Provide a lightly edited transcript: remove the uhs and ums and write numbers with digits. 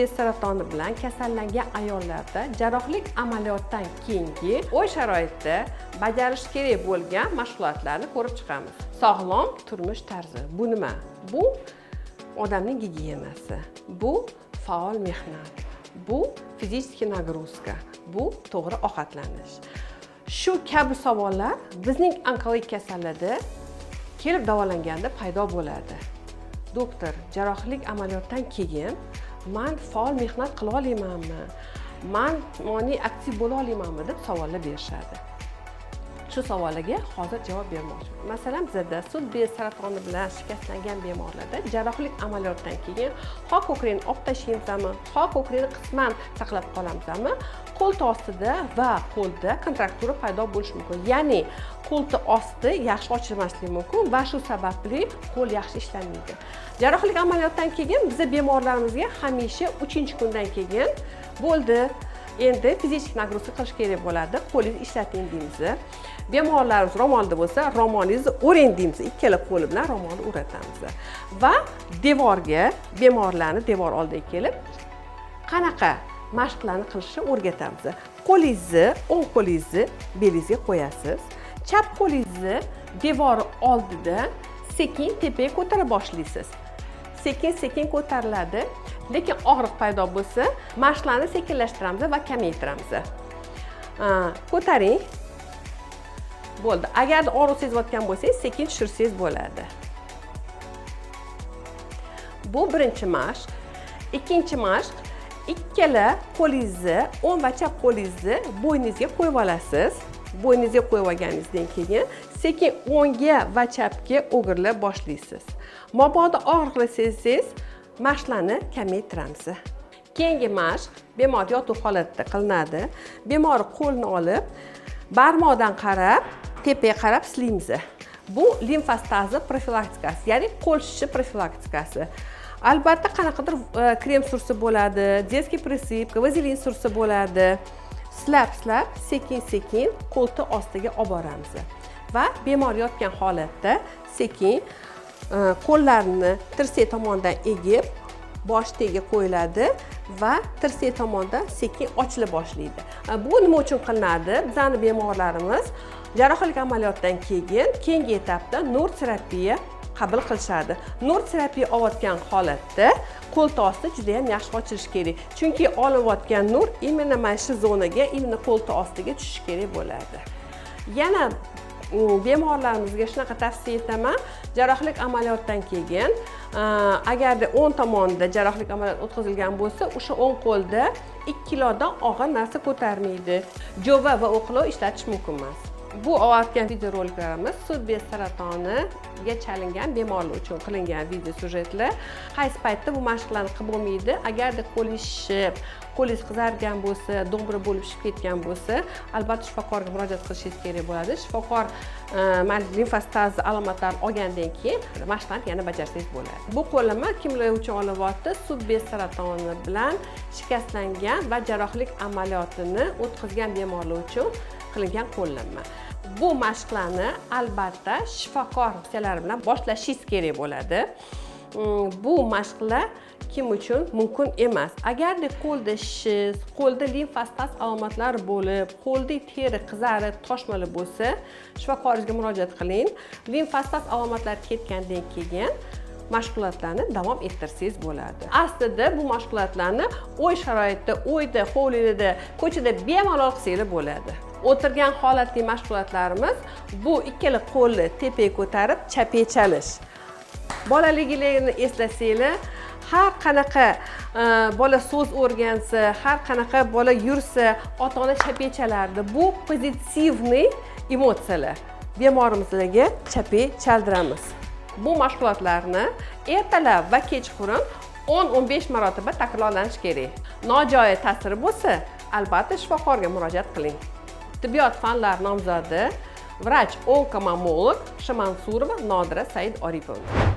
Sut bezi saratoni bilan kasallangan ayollarda jarrohlik amaliyotdan keyingi uy sharoitida bajarish kerak bo'lgan mashg'ulotlarni ko'rib chiqamiz. Sog'lom turmush tarzi bu nima? Bu odamning gigiyenasi, bu faol mehnat, bu физический нагрузка, bu to'g'ri ovqatlanish. Shu kabi savollar bizning onkologik kasallarda kelib davolanganda paydo bo'ladi. Doktor, jarrohlik amaliyotdan keyin man faol mehnat qila olamanmi, man jismoniy aktiv bo'la olamanmi, deb savollar berishadi. Shu savollarga hozir javob bermoqchiman. Masalan, bizada sut bezi saratoni bilan shikastlangan bemorlarda jarrohlik amaliyotdan keyin ho ko'krakni olib tashlaymizmi, ho ko'krakni qisman saqlab qolamizmi, qo'ltiq ostida va qo'lda kontraktura paydo bo'lishi mumkin, ya'ni qo'ltiq osti yaxshi ochilmasligi mumkin va shu sababli qo'l yaxshi ishlamaydi. Jarrohlik amaliyotdan keyin biza bemorlarimizga hamisha uchinchi kundan keyin bo'ldi, endi физический нагрузка qilish kerak bo'ladi, qo'lingizni ishlating deymiz. Bemorlarimiz ro'molda bo'lsa, ro'molingizni o'ring deymiz, ikkala qo'li bilan ro'molni o'ratamiz va devorga, bemorlarni devor oldiga kelib qanaqa mashqlarni qilishni o'rgatamiz. Qo'lingizni, o'ng qo'lingizni belingizga qo'yasiz, chap qo'lingizni devor oldida sekin tepaga ko'tara boshlaysiz. Sekin sekin ko'tariladi, lekin og'riq paydo bo'lsa, mashqlarni sekinlashtiramiz va kamaytiramiz. Ko'taring, bo'ldi. Agarda og'riq sezayotgan bo'lsangiz, sekin tushirsangiz bo'ladi. Bu birinchi mashq. Ikkinchi mashq: ikkala qo'lingizni, o'ng va chap qo'lingizni bo'yningizga qo'yib olasiz. Bo'yningizga qo'yib olganingizdan keyin sekin o'ngga va chapga o'girilib boshlaysiz. Mabodo og'riqni sezsangiz, mashqlarni kamaytiramiz. Keyingi mashq bemor yotuv holatda qilinadi. Bemor qo'lini olib, barmoqdan qarab tepaga qarab silaymiz. Bu limfostazi profilaktikasi, ya'ni qo'l shishi profilaktikasi. Albatta, qanaqadir krem sursa bo'ladi, детский присыпка, vazelin sursa bo'ladi. Silab silab, sekin sekin qo'ltiq ostiga olib boramiz va bemor yotgan holatda sekin qo'llarini tirsak tomondan egib, bosh tagiga qo'yiladi va tirsak tomondan sekin ochila boshlaydi. Bu nima uchun qilinadi? Bizani bemorlarimiz jarrohlik amaliyotdan keyin keyingi etapda nur terapiya qabul qilishadi. Nur terapiya olayotgan holatda qo'ltiq osti juda yam yaxshi ochilishi kerak, chunki olinayotgan nur именно mana shu zonaga, именно qo'ltiq ostiga tushishi kerak bo'ladi. Yana bemorlarimizga shunaqa tavsiya etaman: jarrohlik amaliyotdan keyin agarda o'ng tomonda jarrohlik amaliyot o'tkazilgan bo'lsa, o'sha o'ng qo'lda 2 kilodan og'ir narsa ko'tarmaydi, jo'va va o'qlov ishlatish mumkin emas. Bu olayotgan videoroliklarimiz sut bez saratoniga chalingan bemorlar uchun qilingan video syujetlar. Qaysi paytda bu mashqlarni qilib bo'lmaydi? Agarda qo'lingiz shishib, qo'lingiz qizargan bo'lsa, do'mbira bo'lib shishib ketgan bo'lsa, albatta shifokorga murojaat qilishingiz kerak bo'ladi. Shifokor mana limfostazi alomatlarini olgandan keyin mashqlarni yana bajarsangiz bo'ladi. Bu qo'llanma kimlar uchun olinyapti? Sut bez saratoni bilan shikastlangan va jarrohlik amaliyotini o'tkazgan bemorlar uchun qilingan qo'llanma. Bu mashqlarni albatta shifokor tavsiyalari bilan boshlashingiz kerak bo'ladi. Bu mashqlar kim uchun mumkin emas? Agarda qo'lda shishish, qo'lda limfostaz alomatlari bo'lib, qo'lda teri qizarib, toshmalar bo'lsa, shifokoringizga murojaat qiling. Limfostaz alomatlari ketgandan keyin mashg'ulotlarni davom ettirsangiz bo'ladi. Aslida bu mashg'ulotlarni uy sharoitida, uyda, hovlida, ko'chada bemalol qilsanglar bo'ladi. O'tirgan holatdagi mashg'ulotlarimiz bu ikkala qo'lni tepaga ko'tarib, chapak chalish. Bolaliginglarni eslasanglar, har qanaqa bola so'z o'rgansa, har qanaqa bola yursa, ota ona chapak chalardi. Bu позитивный emotsiyalar. Bemorimizlarga chapak chaldiramiz. Bu mashg'ulotlarni ertalab va kechqurun 10-15 marotaba takrorlanishi kerak. Nojo'ya ta'siri bo'lsa, albatta shifokorga murojaat qiling. Tibbiyot fanlari nomzodi, vrach onkomamolog Shamansurova Nodira Said Oripovna.